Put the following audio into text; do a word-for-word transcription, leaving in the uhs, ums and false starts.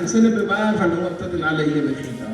Sene be ba fa no ta de la le ye be khita.